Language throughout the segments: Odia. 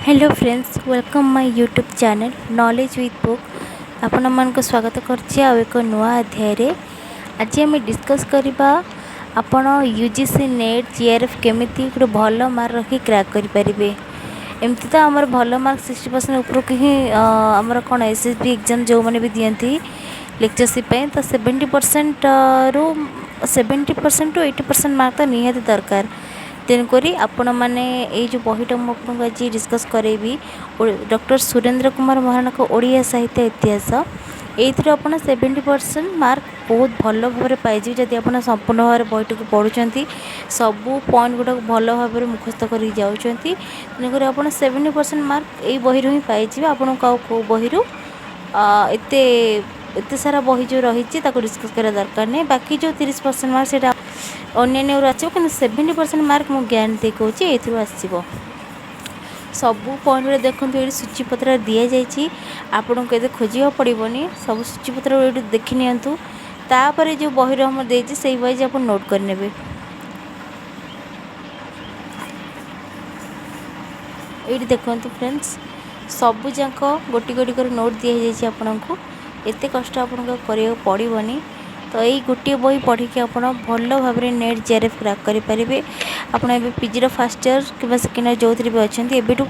Hello friends, welcome my YouTube channel Knowledge with Book। ଆପଣମାନଙ୍କୁ ସ୍ୱାଗତ କରୁଛି ଆଉ ଏକ ନୂଆ ଅଧ୍ୟାୟରେ। ଆଜି ଆମେ ଡିସ୍କସ୍ କରିବା, ଆପଣ ୟୁଜିସି ନେଟ୍ ଜିଆର୍ଏଫ୍ କେମିତି ଗୋଟେ ଭଲ ମାର୍କ ରଖି କ୍ରାକ୍ କରିପାରିବେ। ଏମିତି ତ ଆମର ଭଲ ମାର୍କ 60% ଉପରକୁ ହିଁ ଆମର କ'ଣ ଏସ୍ଏସ୍ବି ଏକ୍ଜାମ୍ ଯେଉଁମାନେ ବି ଦିଅନ୍ତି ଲେକ୍ଚରସିପ୍ ପାଇଁ, ତ 70%ରୁ 70% to 80% mark ତ ନିହାତି ଦରକାର। ତେଣୁକରି ଆପଣମାନେ ଏଇ ଯେଉଁ ବହିଟା ମୁଁ ଆପଣଙ୍କୁ ଆଜି ଡିସ୍କସ୍ କରେଇବି, ଡକ୍ଟର ସୁରେନ୍ଦ୍ର କୁମାର ମହାରଣାଙ୍କ ଓଡ଼ିଆ ସାହିତ୍ୟ ଇତିହାସ, ଏଇଥିରୁ ଆପଣ 70% ମାର୍କ ବହୁତ ଭଲ ଭାବରେ ପାଇଯିବେ, ଯଦି ଆପଣ ସମ୍ପୂର୍ଣ୍ଣ ଭାବରେ ବହିଟିକୁ ପଢ଼ୁଛନ୍ତି, ସବୁ ପଏଣ୍ଟ ଗୁଡ଼ାକୁ ଭଲ ଭାବରେ ମୁଖସ୍ଥ କରିକି ଯାଉଛନ୍ତି। ତେଣୁକରି ଆପଣ 70% ମାର୍କ ଏଇ ବହିରୁ ହିଁ ପାଇଯିବେ। ଆପଣଙ୍କୁ ଆଉ କେଉଁ ବହିରୁ ଏତେ ଏତେ ସାରା ବହି ଯେଉଁ ରହିଛି, ତାକୁ ଡିସ୍କସ୍ କରିବା ଦରକାର ନାହିଁ। ବାକି ଯେଉଁ 30% ମାର୍କ, ସେଇଟା ଅନ୍ୟାନ୍ୟରୁ ଆସିବ। କିନ୍ତୁ 70% ମାର୍କ ମୁଁ ଗ୍ୟାରେଣ୍ଟି କହୁଛି, ଏଇଥିରୁ ଆସିବ। ସବୁ ପଏଣ୍ଟ ଗୁଡ଼ା ଦେଖନ୍ତୁ, ଏଇଠି ସୂଚୀପତ୍ର ଦିଆଯାଇଛି। ଆପଣଙ୍କୁ ଏତେ ଖୋଜିବାକୁ ପଡ଼ିବନି। ସବୁ ସୂଚୀପତ୍ର ଏଇଠି ଦେଖି ନିଅନ୍ତୁ। ତାପରେ ଯେଉଁ ବହିର ଆମର ଦେଇଛି, ସେଇ ୱାଇଜ୍ ଆପଣ ନୋଟ୍ କରିନେବେ। ଏଇଠି ଦେଖନ୍ତୁ ଫ୍ରେଣ୍ଡସ୍, ସବୁ ଯାକ ଗୋଟି ଗୋଟି କରି ନୋଟ୍ ଦିଆଯାଇଛି। ଆପଣଙ୍କୁ ଏତେ କଷ୍ଟ ଆପଣଙ୍କୁ କରିବାକୁ ପଡ଼ିବନି। ତ ଏଇ ଗୋଟିଏ ବହି ପଢ଼ିକି ଆପଣ ଭଲ ଭାବରେ ନେଟ୍ ଜିଆର୍ଏଫ୍ କ୍ରାକ୍ କରିପାରିବେ। ଆପଣ ଏବେ ପିଜିର ଫାର୍ଷ୍ଟ ଇୟର୍ କିମ୍ବା ସେକେଣ୍ଡ ଇୟର୍, ଯେଉଁଥିରେ ବି ଅଛନ୍ତି, ଏବେଠୁ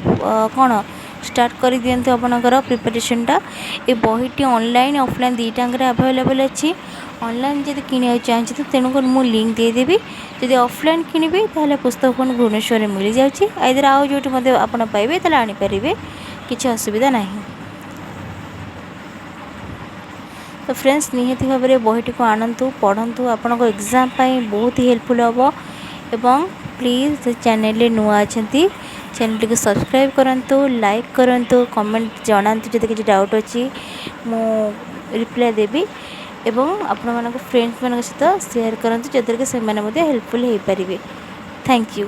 କ'ଣ ଷ୍ଟାର୍ଟ କରିଦିଅନ୍ତୁ ଆପଣଙ୍କର ପ୍ରିପାରେସନ୍ଟା। ଏ ବହିଟି ଅନଲାଇନ୍, ଅଫଲାଇନ୍ ଦୁଇଟାଙ୍କରେ ଆଭେଲେବଲ୍ ଅଛି। ଅନଲାଇନ୍ ଯଦି କିଣିବାକୁ ଚାହୁଁଛନ୍ତି, ତେଣୁକରି ମୁଁ ଲିଙ୍କ୍ ଦେଇଦେବି। ଯଦି ଅଫଲାଇନ୍ କିଣିବେ, ତାହେଲେ ପୁସ୍ତକ ଭବନ ଭୁବନେଶ୍ୱରରେ ମିଳିଯାଉଛି। ଆଇଦର ଆଉ ଯେଉଁଠି ମଧ୍ୟ ଆପଣ ପାଇବେ, ତାହେଲେ ଆଣିପାରିବେ, କିଛି ଅସୁବିଧା ନାହିଁ। ତ ଫ୍ରେଣ୍ଡସ୍, ନିହାତି ଭାବରେ ବହିଟିକୁ ଆଣନ୍ତୁ, ପଢ଼ନ୍ତୁ, ଆପଣଙ୍କ ଏକ୍ଜାମ୍ ପାଇଁ ବହୁତ ହେଲ୍ପଫୁଲ୍ ହେବ। ଏବଂ ପ୍ଲିଜ୍, ଚ୍ୟାନେଲରେ ନୂଆ ଅଛନ୍ତି, ଚ୍ୟାନେଲଟିକୁ ସବସ୍କ୍ରାଇବ୍ କରନ୍ତୁ, ଲାଇକ୍ କରନ୍ତୁ, କମେଣ୍ଟ ଜଣାନ୍ତୁ। ଯଦି କିଛି ଡାଉଟ୍ ଅଛି, ମୁଁ ରିପ୍ଲାଏ ଦେବି। ଏବଂ ଆପଣମାନଙ୍କ ଫ୍ରେଣ୍ଡସ୍ମାନଙ୍କ ସହିତ ସେୟାର କରନ୍ତୁ, ଯଦ୍ୱାରା କି ସେମାନେ ମଧ୍ୟ ହେଲ୍ପଫୁଲ୍ ହେଇପାରିବେ। Thank you.